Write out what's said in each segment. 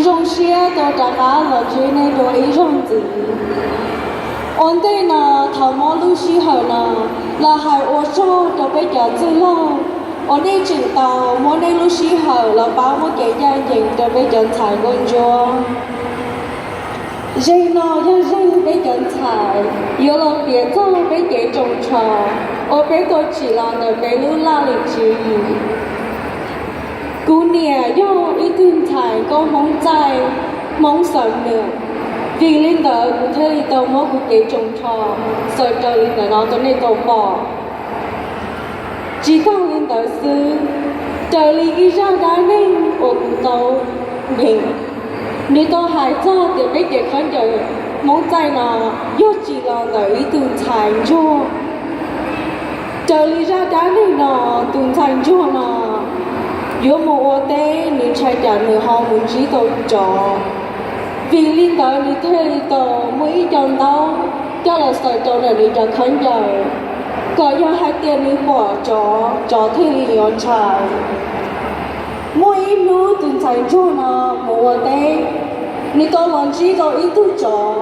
Zoo siab tau rov qab los ntsib nej dua ib zaug ntxiv. Ua ntej no, thov muab lub sij hawm no los hais ua tsaug rau peb cov txwj laug uas nej tseem tau muab nej lub sij hawm los pab muab kev ncaj ncees rau peb cov ntxhais nkauj ntsuab. Zeeg no yog zeeg peb cov ntxhais yuav los piav txog peb kev tsoos tsho uas peb tau tsim los ntawm peb lub laj lim tswv yim. Kuv niam yog ib tug ntxhais nkauj Hmoob txaij, Hmoob xeem Nwm, vim li ntawd kuv thiaj li tau muab kuv kev tsoos tsho txawm raws li ntawm no rau nej tau pom. Tsis tas li ntawd xwb, raws li ib zaj dab neeg uas kuv tau nyeem, nws tau hais txog tias peb kev khaub ncaws Hmoob txaij no yog tsim los ntawm ib tug ntxhais ntsuag. Raws li zaj dab neeg no, tus ntxhais ntsuag no yuav mus ua teb, nws ntshai tsam nws ho mus ntsib tau tsov. Vim li ntawd nws thiaj li tau muaj ib co ntaub coj los xaws rau ntawm nws cov khaub ncaws, kom yog hais tias nws pom tsov, tsov thiaj li yuav ntshai. Muaj ib hnub tus ntxhais ntsuag no mus ua teb, nws tau los ntsib tau ib tug tsov.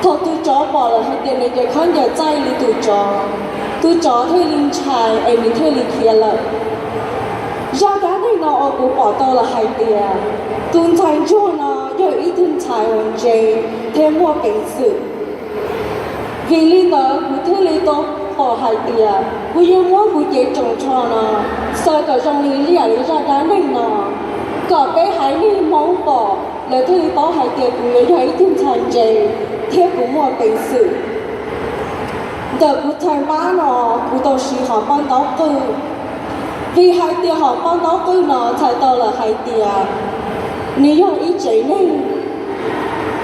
Thaum tus tsov pom lawm hais tias nws cov khaub ncaws txaij li tus tsov, tus tsov thiaj li ntshai es nws thiaj li khiav lawm. Zaj dab neeg no uas kuv pom tau los hais tias tus ntxhais ntsuag no yog ib tug ntxhais uas ntse thiab muaj peev xwm. Vim li ntawd kuv thiaj li tau pom hais tias kuv yuav muab kuv cev tsoos tsho no xaws kom zoo li ib yam li zaj dab neeg no, kom peb haiv neeg Hmoob pom lawv thiaj li paub hais tias kuv yuav yog ib tug ntxhais ntse thiab kuv muaj peev xwm. Ntawm kuv txhais npab no, kuv tau siv hom paj ntaub qwj, vim hais tias hom paj ntaub qwj no txhais tau lawm hais tias nws yog ib tsev neeg.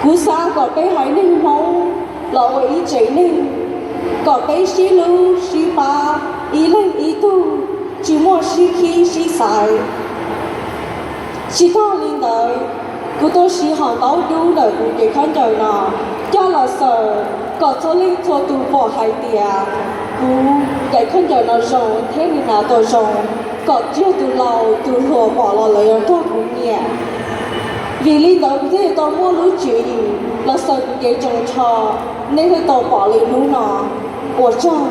Kuv xav kom peb haiv neeg Hmoob los ua ib tsev neeg, kom peb sib hlub sib pab, ib leeg ib tug, tsis muaj sib khib sib xaiv. Tsis tas li ntawd, kuv tau siv hom ntaub dub ntawm kuv cev khaub ncaws no coj los xaws kom txhua leej txhua tus pom hais tias kuv cev khaub ncaws no zoo thiab nws hnav tau zoo, kom txhua tus laus tus hluas pom los lawv yuav nrog kuv nyiam. Vim li ntawd kuv thiaj li tau muaj lub tswv yim los xaws kuv cev tsoos tsho, nej thiaj tau pom li hnub no. Ua tsaug.